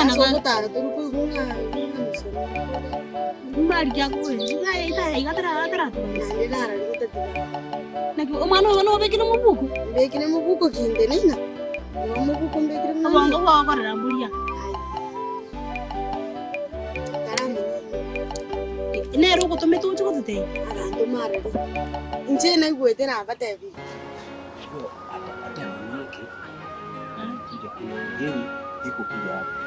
Omwana Ase ga- ogotara tori koigwa ng'a ng'a mosomi ore. Mbarigia kore, iga iga iga tara taratubaisa. Naende narari gotatiga. Naki omwana oyo bono obekire mobuko? Mbekire mobuko kinde nina. Igo mobuko mbekire mwana. Obongo bwagokorera mbuya. Aye. Taramanya inwe. Nere ogotomete oche gototebia. Agantoma arari. Inche naigwete nabatebirie. Hata mamake anakuja, kuna mgeni iko kuja hapa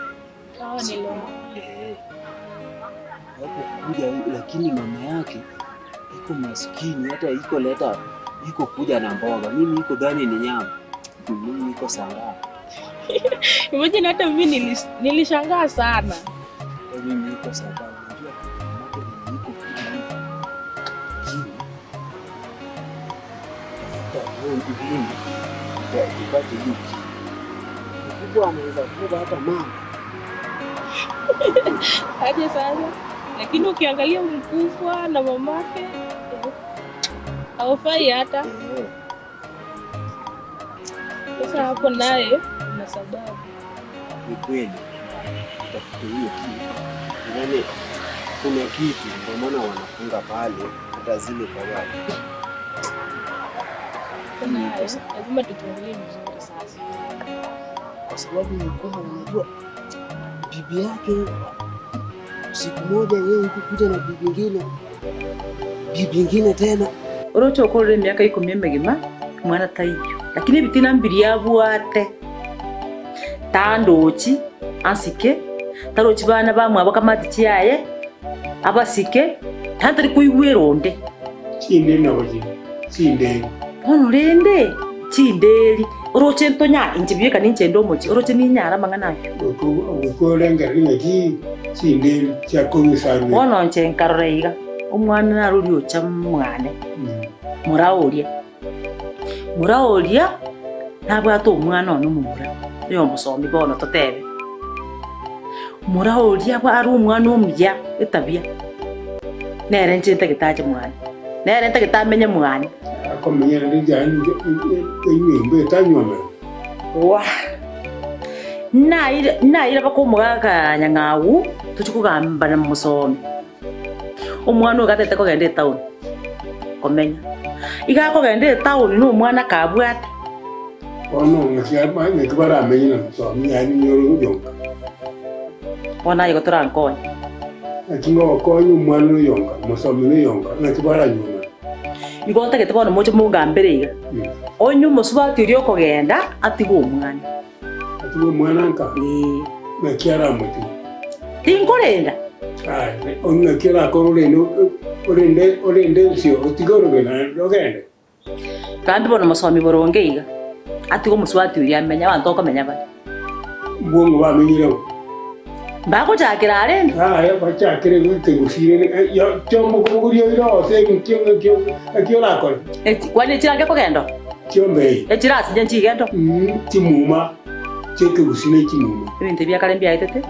Eh, hapo kuja, lakini mama yake iko maskini, hata iko leta iko kuja na mboga. Mimi iko dhani ni nyama, mimi niko sangaa. Imagine hata mimi nilishangaa sana. Hata mimi niko sangaa. Unajua mamake venye iko kuja hivi, lakini tafuta roho mbinu tupate hiyo kitu. Mkubwa anaweza funga hata mama. Aje sasa. Lakini ukiangalia mkubwa na mamake hawafai hata. Sasa hapo naye kuna sababu. Ni kweli, tafute hiyo kitu, yaani kuna kitu ndio maana wanafunga pale hata zile kwa watu. Naye lazima tuchungulie vizuri sasa. Kwa sababu mkubwa, unajua bibi yake siku moja yeye kukuja na bibi ingine, bibi ingine tena. Oroche okorire emiaka ikomi emegima mwana taiyo lakini ebitina mbiri abwate tandochi ansike tarochi bana bamwabo kamati chiaye abasike tantari koigwera onde. Chinde nabo chire, chinderi. Bono rende chinderi oroche ntonya inche bieka ninche inde omochie oroche ninyare amang'ana ayio. Goika orengereri ng'aki chinderi chiakorusa. Bono inche nkarora iga omwana naro oria ocha mwane mora oria mora oria nabwate omwana one omomura oyo omosomi bono totebe mora oria are omwana omuya etabia nere inche ntagete ache mwane nere ntagete amenye mwane. Akomenya naende yaani enyomba etanyuomera. Wah! Naire naire mpaka omogaka Nyang'au tochie kogamba na mosomi. Omwana oyo gatete kogenda etown komenya. Iga akogenda etown na omwana kabwate. Bono ng'aki ng'aki baramenye na mosomi yaani nyore oyonka. Bono aye igo torankonye. Naki ngogokonya omwana oyonka, mosomi noyonka, ng'aki baranyuomana. Igo ntagete bono moche mongambere iga. Onye omosubati oria okogenda atige omwana. Atige omwana nka? Ee. Naki aramotige? Tinkorenda. Aye, ng'aki orakore orende orende orende ensio otige orogena naende ogende? Gambia bono mosomi boronge iga, atige omosubati oria amenye, abanto okomenya bare. Mbwong'o bamenyire bo. Mbagochakera are rende. Yaya bachakire goika egusii rende chiombe okobogoria oire ase ekio ng'aki ng'aki orakore. Kwani echirange kogenda oo? Chiombe eye. Echirasinye nchigende oo? Chimuma chi'ekegusii ne chimuma. Ebinto ebi biakare mbiaetete?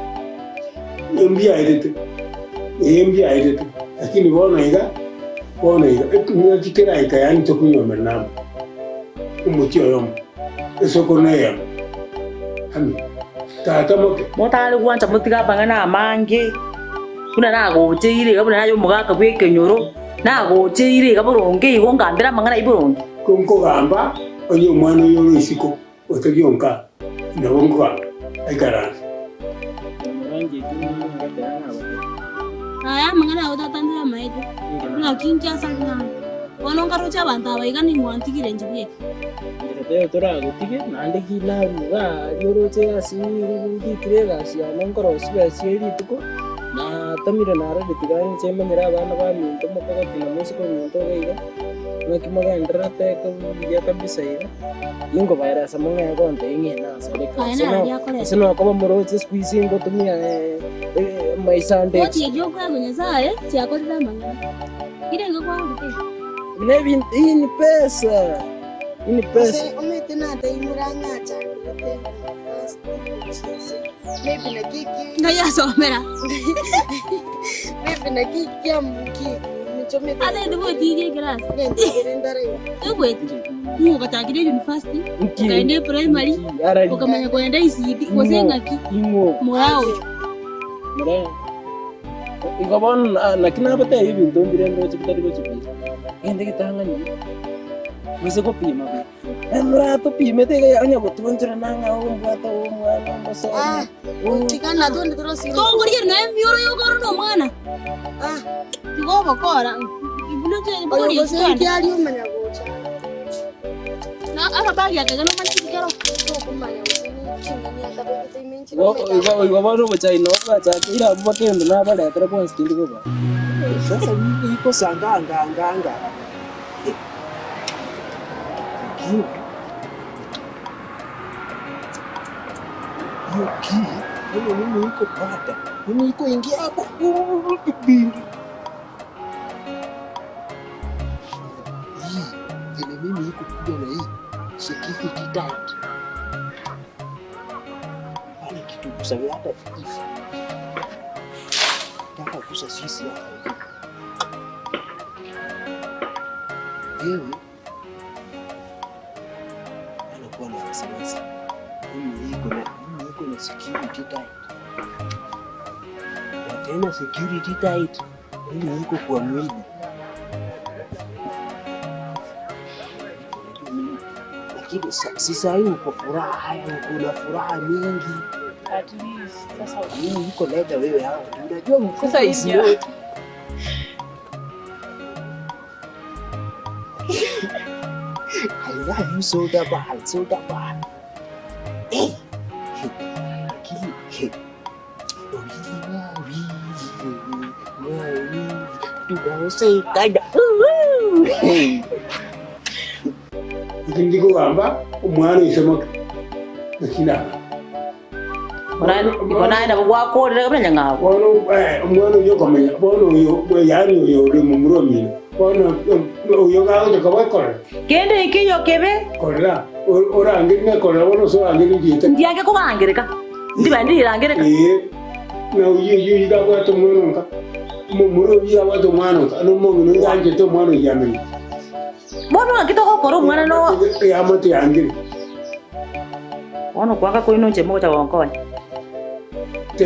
Mbiaetete, ee mbiaetete, lakini bono iga, bono iga, ng'aki keraika yaani tokonywomera namo omochie oyomo, esoko neyemo, ami tata moke. Motare gwancha motige amang'ana amange, buna nagocheire iga buna naye omogaka bw'ekenyoro, nagocheire iga boronge igo ngambere amang'ana ayio boronge. Ko nkogamba onye omwana oyo ore isiko otari onka, nabo nkogamba aikaranse. Aya amang'ana ayio tata ndiramaete, ng'aki inche ase ring'ana. Bono nkaroche abanto aba iga ning'o antigire inche bweka. Totebe toragotige, naende ki narure iga aria oroche egasi ndikire egasi yane nkorosia chibesa chie rituko, natomire narorire tiga inche menyere abana baminto mokogoti na moiseke ominto iga iga, ng'aki mogendererete buya kabisa iga, inkobaeresa mong'ee gontebia ng'a nasareka. Aye Ase naro no riakoreta. ase nokoba moroche siku hizi ngotumia maisha ande Koti eria okoegwa Nyasaye tiakorire amang'ana. Kire igo kwagorete iga. Buna ebinto hii ni pesa, hii ni pesa. Ase omanyete nateimire ang'e achakete university gochia ase maybe naki eki Ngai asomera. maybe naki kiamukirie. Ase ntibwetirie ekerasi. Egweti. Ng'o ogachakire university, okaenda eprimary, okamanya koenda ECD, gose ng'aki? Ing'o? Moraa oyo. Moraa. Igo bono naki nabatebia ebinto mbire ndoche bitari gochia buya. Gento egetang'ani, gose gopima buya. Moraa topimete iga onye gotwancherana ng'a ombwate omwana omosomi. Tokorigereria naye emioro yokora na omwana. Tiga obokora. Buna Na akabagi aka iga nomanye ekero. Igo igo bono obochai nabo bwachakeire abwo bakende nabaretera bonsi tindi kobaa. Sasa iko sanganganganga lakini hiyo key hiyo mimi iko pata mimi iko ingia hapo kipindi hii vile mimi iko kuja na hii security tight ana kitu kusawe hata hivi taka kusa sisi hapa hivi wewe anakuwa na wasiwasi mimi iko na mimi iko na security tight na tena security tight mimi iko kwa mwili. Unajua mimi lakini si saa hii uko furaha, uko na furaha mingi. At least sasa Mimi iko leta wewe hapo, unajua mkubwa Sasa is hivi- not. I love you so bad, so bad. Hey, lakini hey, wawili wawili wawili tunaosekana. Hey. Lakini ndikugamba omwana oisomoke lakini Igo naye nabo gwakorire buna nyang'au. bono omwana oyo okomenya bono oyo yaani oyo ori momura omino bono oyo gagotoka gwekorera Kende ikiyo kebe korera orangeri nekorera bono ase orangeri riete ndiange kobangereka. Ndiba ndirangereka. ee na oyo oyo iga abwate omwana onka momura oyo abwate omwana onka nomong'ina oyo anchete omwana oyo amenye Bono ng'aki togokora omwana no eamate yangire bono kwanga koino inche mogocha gonkonya.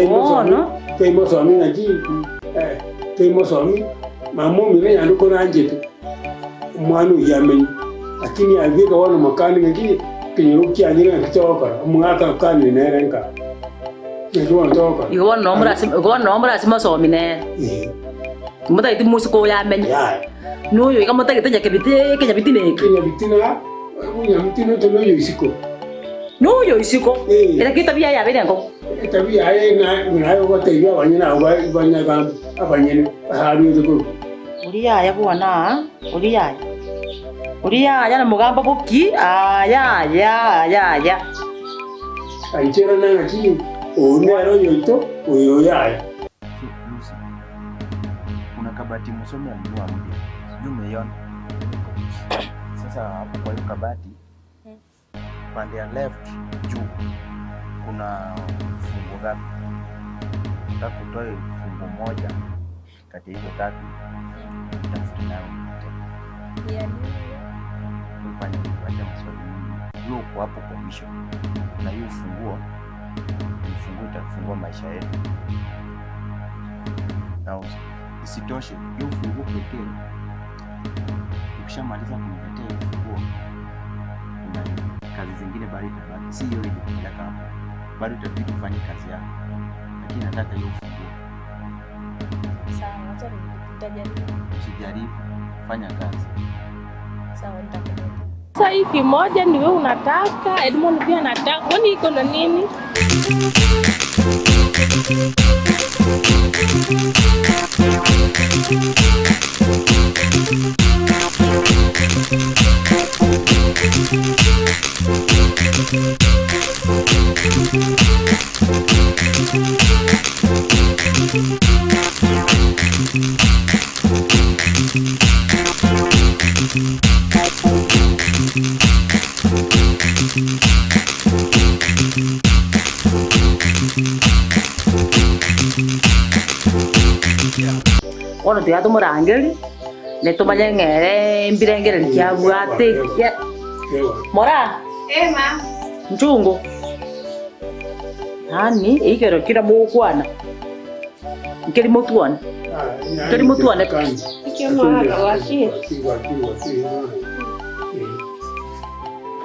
Bono teimosomi naki teimosomi mama omino yande koranchete omwana oyo amenye lakini abieka bono makani ng'aki kenyoro kianyire ng'aki togokora omwaka okanire nere nka naki bono togokora igo bono nomorasi igo bono nomorasi mosomi nere. Motagete mosiko oyo amenye. Yaya Noyo iga motagete nyakebiti ekenyabiti neke. kenyabitina bunyabitina tonoyo isiko Noyo isiko. Era kitabia yabeire enko. etabi yaye naye ogoteibia abanyene abo banyagambe abanyene aharwete korwa Ori yaya bwana, ori yaya. Ori yaya na mugambo boki, aya aya aya aya. aichera nang'aki oyo nere oyoito oyo yaya So, Lucy, kuna kabati msomi alinunua mpya, sijui umeiona? Sasa hapo kwa hiyo kabati pande ya left juu kuna funguo ngapi? Nataka utoe funguo moja kati ya hizo tatu, utafute nayo uniletee. Ufanye acha maswali mingi, hiyo uko hapo kwa mwisho, na hiyo ufunguo ni funguo itafungua maisha yetu na isitoshe hiyo ufunguo pekee, ukishamaliza kuniletea hiyo ufunguo, kuna kazi zingine bado itabaki, si hiyo ilikupeleka hapo, bado itabidi ufanye kazi yako, lakini nataka hiyo ufunguo. Sawa, acha nitajaribu. Usijaribu, fanya kazi. Sawa, nitakuleta. Sasa hii kimoja ni wewe unataka, Edmond pia anataka. Kwani iko na nini? Bono tiga tomorangeri, Netomanye ng'a ere mbirengererio ki abwate ekia. Moraa, nchungu, yaani ekero kera mogokwana, nkeri motwane, nkeri motwane pi.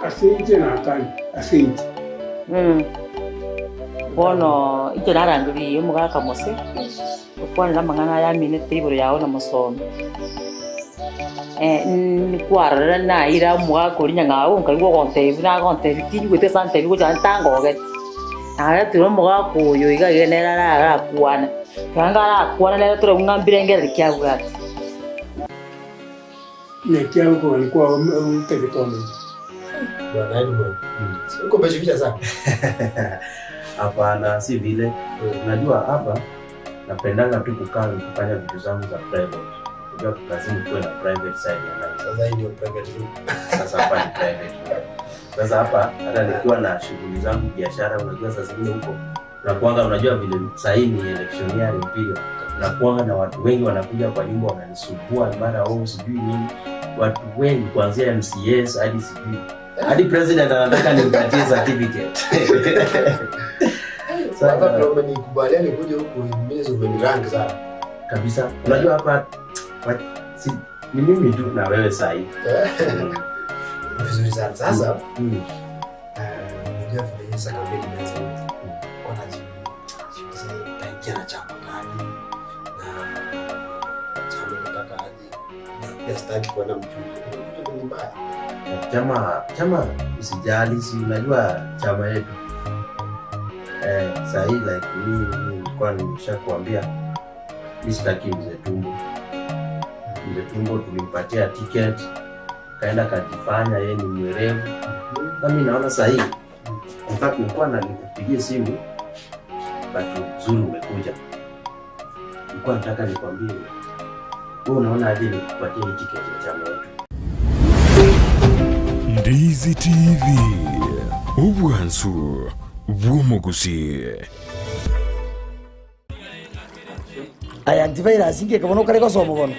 Ase inche nakane, ase inche. Bono inche narangerie omogaka mose, okwanere amang'ana aya aminete igoro yao na mosomi. Nkwarorera naira omogaka oria nyang'au nkaigwa ogontebia buna agontebia tinyigwete ase antebia gocha ntangogeti. Naretire omogaka oyo iga iga nere arakwana, ekero arakwana nere toraigwe ng'a mbirengererio ki abwate. Naki agokogania kwao otagete omenye. Bwana Edmond. Uko umejificha sana. Hapana, si vile. Unajua hapa napendanga tu kukaa nikifanya vitu zangu za private. Unajua lazima kuwe na private side ya life. Sasa hii ndio private room. Sasa hapa ni private room. Sasa hapa hata nikiwa na shughuli zangu biashara, unajua saa zingine huko unakuanga, unajua vile saa hii ni electioneering period, unakuanga na watu wengi wanakuja kwa nyumba wananisumbua, mara oh, sijui nini, watu wengi kuanzia MCAs hadi sijui hadi president anataka nimpatie certificate. Sasa ndio umenikubalia nikuje huku mimi umenirank sana. Kabisa. Unajua hapa si, ni mimi tu na wewe saa hii. Ni vizuri sana. Sasa unajua vile sasa kampeni imeanza hivi. Wanajiuliza nitaingia na chama gani na chama nataka aje. Na pia sitaki kuenda mchujo. Mchujo ni mbaya. Chama usijali, si unajua chama yetu saa hii like mimi nilikuwa nimeshakuambia mi sitaki mzee tumbo. Mzee tumbo tulimpatia ticket, kaenda kajifanya yeye ni mwerevu. Na mimi naona saa hii, in fact nilikuwa na nikupigie simu but uzuri umekuja. Nilikuwa nataka nikwambie, wewe unaona aje nikupatie hii ticket ya chama yetu? Ndizi TV, obwansu bw'omogusi. Aya antivirus ngeke bono okare gosoma bono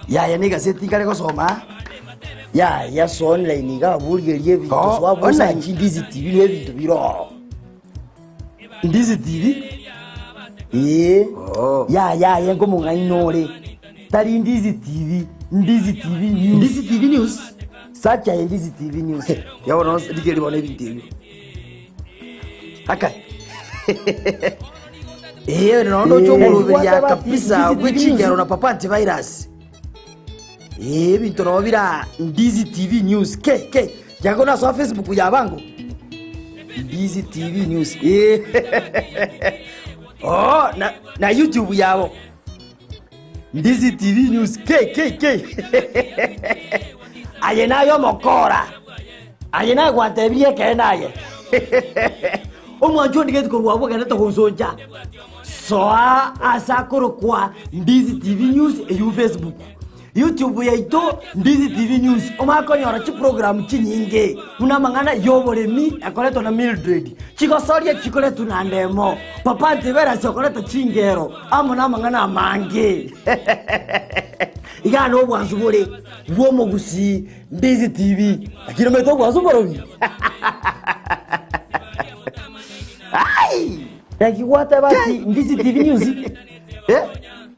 yaya na egazeti nkare gosoma yaya so online iga aborigereria ebinto Oh, so online. abosachi Ndizi TV nigo ebinto bire ororo. Ndizi TV? Ee yaya yaya nkomong'aina ore tari Ndizi TV, Ndizi TV News. Ndizi TV News? Search aye Ndizi TV News. Ya bono rigereria bono ebinto ebio. Akai. Ee nondo Eh, ochomoruberia bwate bati, kabisa Ndizi TV bwechingero News. na papa antivirus. Ee ebinto nabo bira Ndizi TV News. Ke ke jago nasoa Facebook ya bango. Ndizi TV News. Ee. Oh, na YouTube yabo. Ndizi TV News. Ke ke ke. Aye nayo mokora. Aye nayo gwantebirie ke naye. Omwancho ndigeti korwa abwo ogende togonsoncha. Soa ase akorokwa Ndizi TV News eywo Facebook. YouTube yaito Ndizi TV News omanye konyora chiprogram chinyinge buna amang'ana ya oboremi ekoretwa na Mildred, chigosoria chikoretwa na Ndemo, Papa Antivirus okoreta chingero amo na amang'ana amange. Iga na obwansu bore bw'omogusii Ndizi TV lakini omanyete obwansu mborobi. Ai! Naki gwateba ati Ndizi TV News? Eh?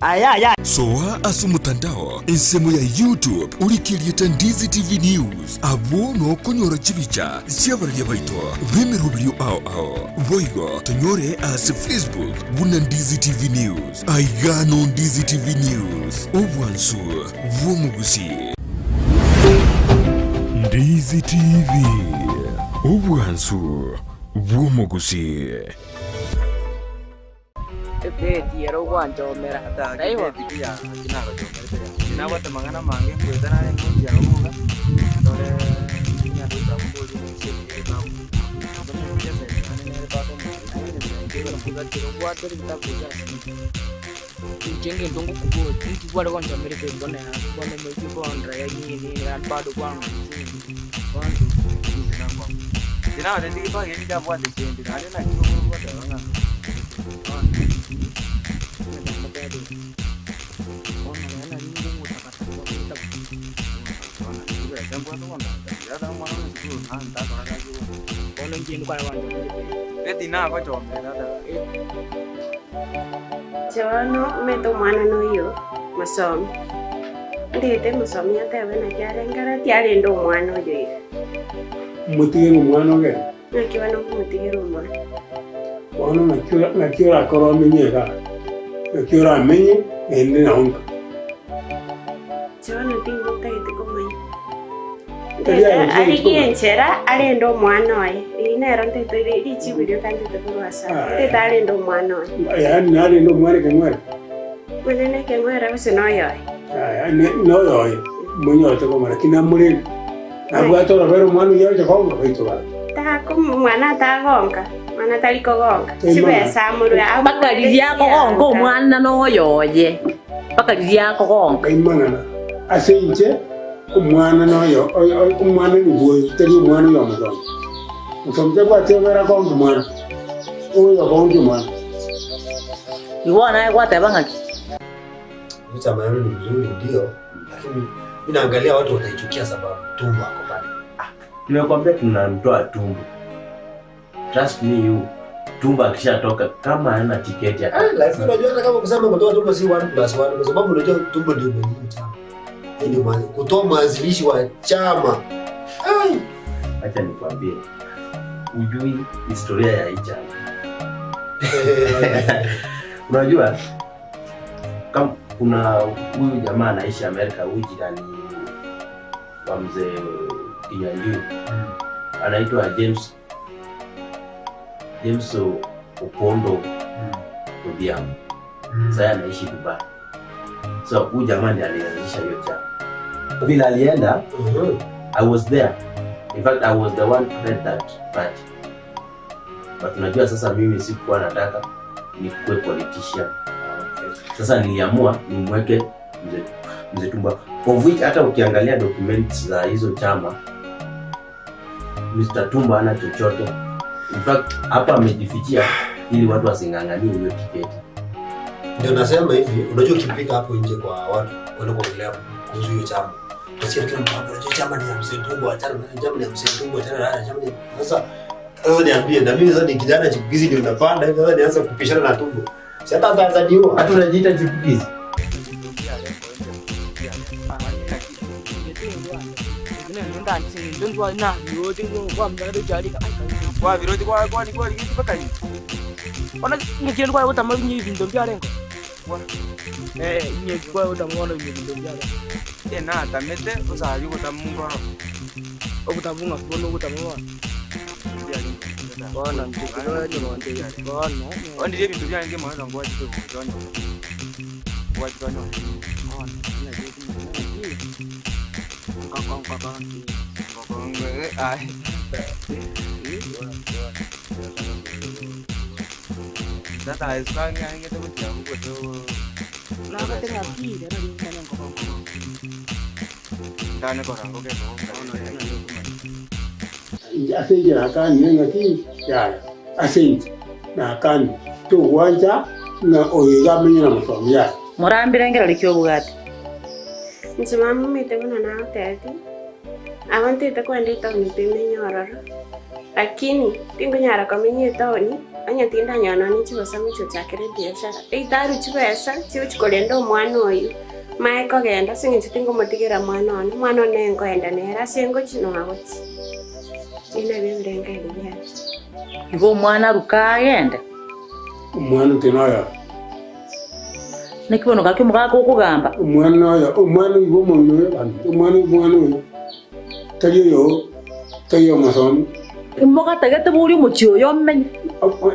Aya aya. Soa ase omotandao ensemo ya YouTube orike erieta Ndizi TV News abwo nokonyora chibicha chi'abararia baito b'emeroberio ao ao. Boigo tonyore ase Facebook buna Ndizi TV News. Aiga no Ndizi TV News, obwansu bw'omogusii. Ndizi TV, obwansu bw'omogusii. Ebedi ere ogwanchomera. Taiwa. Nabwate amang'ana amange nkoeta nare ngochia goboka ndore Inche ngento ngokoboti inki kware gonchomera ebedi bono bono emoki kondra nini bado kwango Inche bono omanyete omwana noyio mosomi, ndete mosomi atebe naki arengere tiarende omwana oyo iga. Omotigere omwana ogende. Naki bono nkomotigera omwana. Bono naki naki orakore omenye igaa? Naki oramenye naende nao nka? Inche bono tingotagete komanya. Tari aye Ntete otagete arigie komanya. enchera arende omwana oye. Eri nero ntete ri- richibu rioka ntete korwa ase aya. Ntete arende omwana oye. Yaani narende omwana ekeng'were? Monene ekeng'were gose noyoye? Yaya, ne- noyoye, monyorete komanya, lakini namorende. Nabwate orobere omwana oyio agocha kogonka goito baba. Tako omwana tagonka, omwana tari kogonka, chibesa amorwe Mpaka riria akogonka omwana noyoye, mpaka riria akogonka. Kaimang'ana ase inche omwana noyo omwana nibwo oyo tari omwana oyo omosomba. Mosomba tabwati obere akonge omwana, oyo okonge omwana. Igo naye gwateba ng'aki? Chama yenu ni mzuri ndio, lakini mimi naangalia watu wataichukia sababu tumbo ako pale. Nimekwambia tunamtoa tumbo. Trust me you. Tumbo akishatoka kama hana tiketi Ah, lakini unajua hata kama kusema kutoa tumbo si 1 plus 1 kwa sababu unajua tumbo ndio mwenye chama. Yeye ndio kutoa mwanzilishi wa chama. Ai, Acha nikwambie. Ujui historia ya hii chama. Unajua kama kuna huyu jamaa anaishi Amerika, huyu jirani wa mzee Kinyanjui anaitwa James James Opondo Odhiambo. Sasa anaishi Dubai. So huyu jamaa ndiye alianzisha hiyo chama. Vile alienda, I was there. In fact, I was the one to head that party. But unajua sasa mimi sikuwa nataka nikuwe politician. Sasa niliamua nimweke mzee mzee Tumba. Of which hata ukiangalia documents za hizo chama Mr. Tumba hana chochote. In fact, hapa amejifichia ili watu wasing'ang'anie hiyo tiketi. Ndio nasema hivi, unajua ukipika hapo nje kwa watu kwenda kuongelea kuhusu hiyo chama. Nasikia kila mtu anajua chama ni ya mzee Tumbo, achana na chama ni ya mzee Tumbo, achana na chama ni sasa sasa niambie na mimi sasa ni kijana chipukizi ndio napanda hivi sasa nianza kupishana na tumbo. Si hata Tanzania. Hata unajiita chipukizi. Ase inche nakanire ng'aki yaya, ase inche nakanire, togwancha ng'a oyo iga amenye na mosomi yaya. Morambire ngerore ki obwate. Inche mama omanyete buna nagotebetie, aba ntete kwenda etaoni timenye ororo, lakini tinkonyara komenya etaoni onye tindanyora nonye chibosa ngochi gochakera ebiashara. Eitaru chibesa chigochi korenda omwana oyio, mae kogenda ase eng'encho tinkomotigera mwana one, omwana one nkoenda nere ase ngochi noagochi. Ebi nabio ebirengererio biane. Igo omwana aruke agende. Omwana ote noyo. Naki bono gaki omogaka okogamba. Omwana oyo, omwana oyo bw'omong'ina oyo abanto, omwana omwana oyo tari oyo tari omosomi. Mogatagete boria omochie oyo omenye.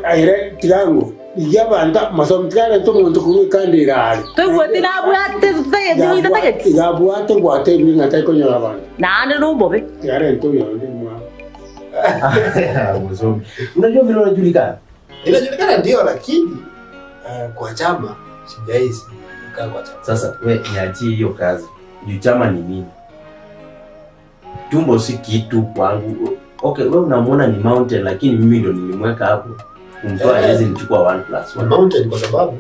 Aire tiga ng'o rigia abanto masomi tigarente omonto korwa ekando ere are. Toigweti nabwate tatageti. Iga abwate gwatebire ng'a tari konyora abanto. Naende nobobe. Tigarente oyonde mwabo. Msomi. Unajua vile unajulikana? Inajulikana ndio, lakini uh, kwa chama sijai kaa kwa chama. Sasa we niachie hiyo kazi. Juu chama ni nini? Tumbo si kitu kwangu. Okay, we unamuona ni mountain lakini mimi ndo nilimweka hapo. Kumtoa Eh. hawezi nichukua 1 plus 1. Mountain kwa sababu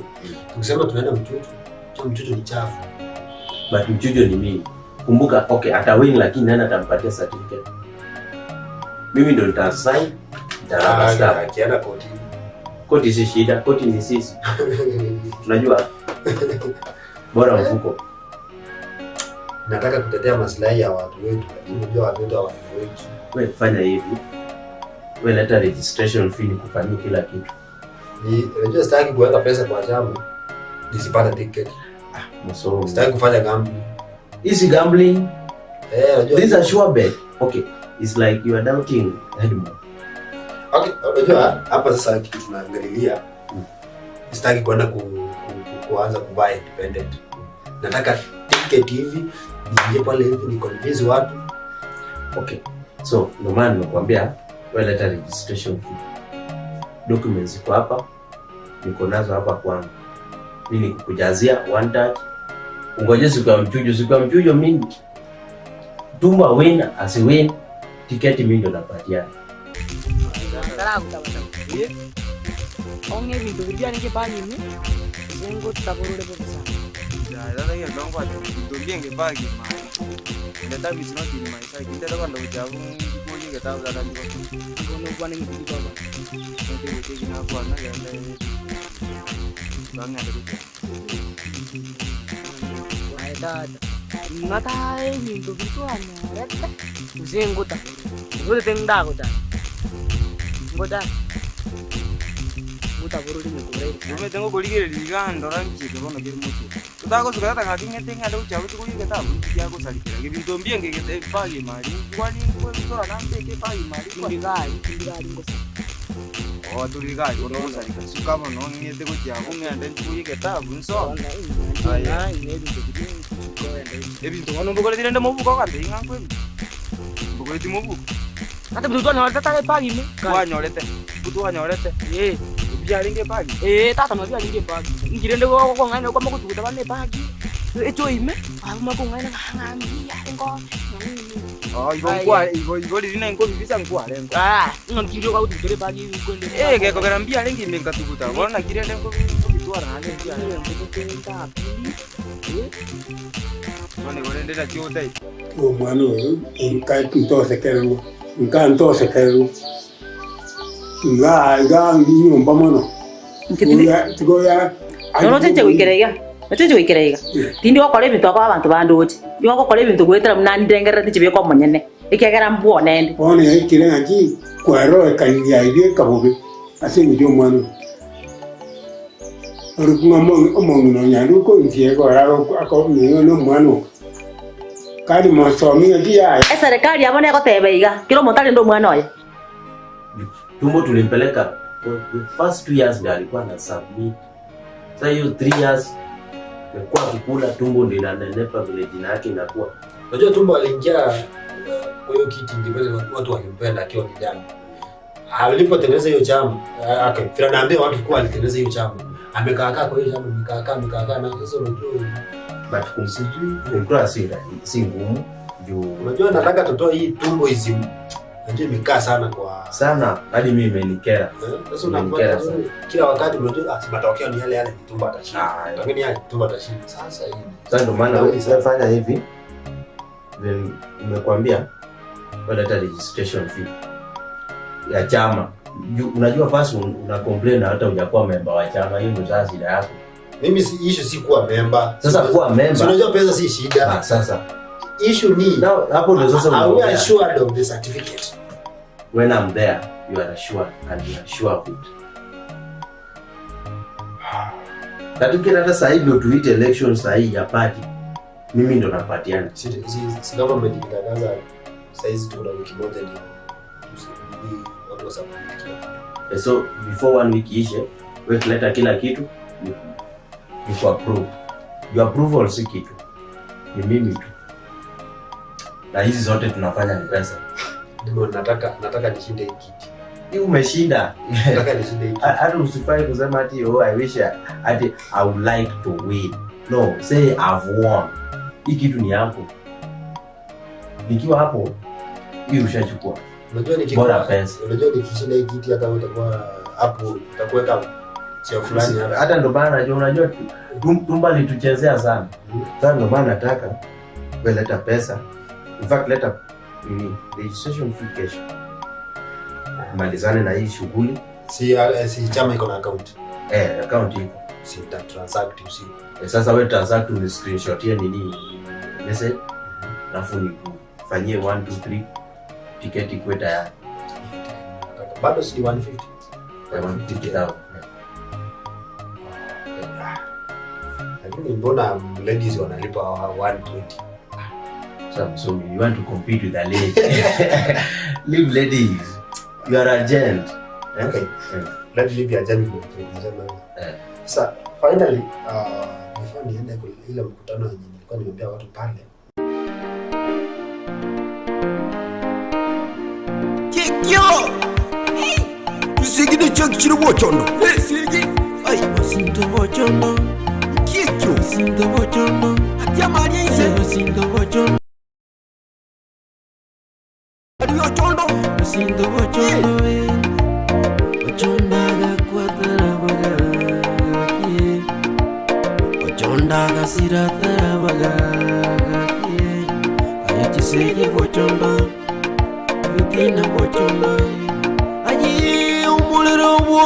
tukisema tunaenda mchujo, cha mchujo ni chafu. But mchujo ni mimi. Kumbuka okay, atawin lakini nani atampatia certificate? Mimi ndo nitasign, nitaraba stamp. Akienda kotini. Koti si shida, koti ni sisi. Unajua? Bora mfuko. Nataka kutetea maslahi ya watu wetu, lakini unajua watu wetu hawaeleweki. We fanya hivi. We leta registration fee nikufanyie kila kitu. Ni unajua sitaki kuweka pesa kwa chama nisipate ticket. Masomo. Sitaki kufanya gambling. Easy gambling. Eh, unajua This is a sure bet. Okay. It's like you are doubting Edmond. Okay, unajua hapa sasa kitu tunaangalilia sitaki kwenda ku, ku, ku, kuanza kuvaa independent. Nataka ticket hivi niingie pale hivi ni convince watu. Okay. So, ndio maana nimekuambia we leta registration fee. Documents ziko hapa. Niko nazo hapa kwangu. Mimi nikukujazia one touch. Ungoje siku ya mchujo, siku ya mchujo mimi Tumba win asiwin tiketi mimi ndo napatia. Ong'e ebinto biria biarenge bag-ime, gose ngotaborore bobe sana. Bono okwane ng'iti baba. Aye tata, ng'ata ebinto biria twanyorete, gose ngotaborore, gose otete ndagochanda, ngochande. Ngotaborore nyokore Omete ngokorigereria iga ndora nchike bono kere motwe. Totagosuka tata ng'aki ng'ete ng'ende gochia gochi koyia egetabu nki giagosarikera gebinto mbienge gete ebag ime aria nkwani nkobitora nambeke ebag ime aria Tindi gari, tindi gari ngosareka. Oo tori gari bono ogosareka suka mono ng'ete gochia abwo ng'ende nchi koyia egetabu nsome. Aya. Ebinto bono mbokoreti rende mobuko ogantebia ng'a nkoebia. Mbokoreti mobuko. Tata ebinto twanyorete tata ebag ime. Twanyorete, mbwo twanyorete. Eh. Biarenge ebag? Eh, tata nabo biarenge ebag. Inki rende gokong'aina kwama gotuguta bande ebag, echo ime, abwo makong'aina ng'a ng'a mbuya engo, ng'a nini. Oh, igo nkwa igo igo riria naye nkobibisa nkwarenge. Ah, ng'a nki rioka gotuguta ebag kwende. Eh, gekogera mbiarenge ime nkatuguta, bono naki rende nkobitwara naende mbiarenge. Bono igo rende naki otaete. Omwana oyo nka ntosekererwa, nka ntosekererwa, iga iga nyomba mono. Tiga Noroche inche goikera iga, noroche inche goikera iga, tindi gokora ebinto akoa abanto bandoche, nigo ngokora ebinto goetera buna ndengerereti inche bieka omonyene, ekiagera mbwone inde. Bono yaikire ng'aki kwerorekanirie aye bieka bobe ase engencho y'omwana oyo. Ore ng'a omong'ina o nyanduko inche igo akomenya nomwana oyo, kandi mosomi ng'aki yaya. Eserekari yabo negoteba iga, kera omonto arende omwana oye. Tumbo tulimpeleka for the first 2 years ndio alikuwa na submit. Sasa hiyo 3 years amekuwa akikula tumbo ndio inanenepa vile jina yake inakuwa. Unajua Tumbo aliingia kwa hiyo kiti ndipo watu walimpenda akiwa kijana. Alipotengeneza hiyo chama, okay, vile naambia watu kuwa alitengeneza hiyo chama. Amekaa kaa kwa hiyo chama, amekaa kaa, amekaa kaa na sasa unajua But kumsijui kumtoa si ngumu juu unajua nataka tutoe hii tumbo hizi. Unajua imekaa sana kwa sana hadi mimi imenikera. Sasa Imenikera unakuwa sana. kila wakati unajua ah, si matokeo ni yale yale, ni tumbo atashinda. Lakini yale tumbo atashinda. Sasa hii Sasa ndio maana wewe fanya hivi. Vile Nimekuambia wewe leta registration fee ya chama. Juu unajua first una complain na hata hujakuwa member wa chama, hiyo ndio sasa shida yako. Mimi si issue si kuwa member. Sasa kuwa member. Si unajua pesa si shida. Ah, sasa Issue ni hapo ndio sasa Are we unaongea. assured of the certificate? When I'm there, you are assured and you are sure of it. Katika hata sasa hivi tuite election saa hii ya party, mimi ndo napatiana. Si government ikitangaza saa hizi tuko na wiki moja ndio tusubiri watu wa submit kila kitu. So before one week ishe, we tuleta kila kitu ni ku approve. Your approval si kitu, ni mimi tu, na hizi zote tunafanya ni pesa. Ndio nataka nishinde hii kiti. Hii umeshinda. Nataka nishinde hii kiti. Hata usifai kusema ati oh, I wish ati I would like to win. No, say I've won. Hii kitu ni yako. Nikiwa hapo, hii ushachukua. Unajua nikikuwa Bora pesa. Unajua nikishinda hii kiti hata wewe utakuwa hapo utakuweka cheo fulani hapo. Hata ndo maana najua unajua Tumba alituchezea sana. Sasa ndo maana nataka wewe leta pesa. In fact leta nini registration fee kesho. Malizane na hii shughuli. Si, eh, si chama iko na account. Eh, account iko. Si nita transact usiku. Eh, sasa we transact ni screenshotie nini message alafu nikufanyie 1 2 3 tiketi ikuwe tayari. Bado si 150. Eh, 150,000. Lakini mbona ladies wanalipa 120? So, so you want to compete with a lady. Leave ladies. You are a gent. Eh? Okay. Let me be a gentleman. Tunasema. Eh. Sasa finally before niende kule ile mkutano yenye nilikuwa nimeambia watu pale. Kikyo! Tusigide chok chiri bochondo. Eh, sigi. Ai, osinto bochondo. Kikyo. Osinto bochondo. Atia maria ise. Osinto bochondo. Adio chondo. Osinto bochondo. Eh. Ochonda gakwatara baga. Eh. Ochonda gasiratara baga. Eh. Ayachisegi bochondo. Yutina bochondo.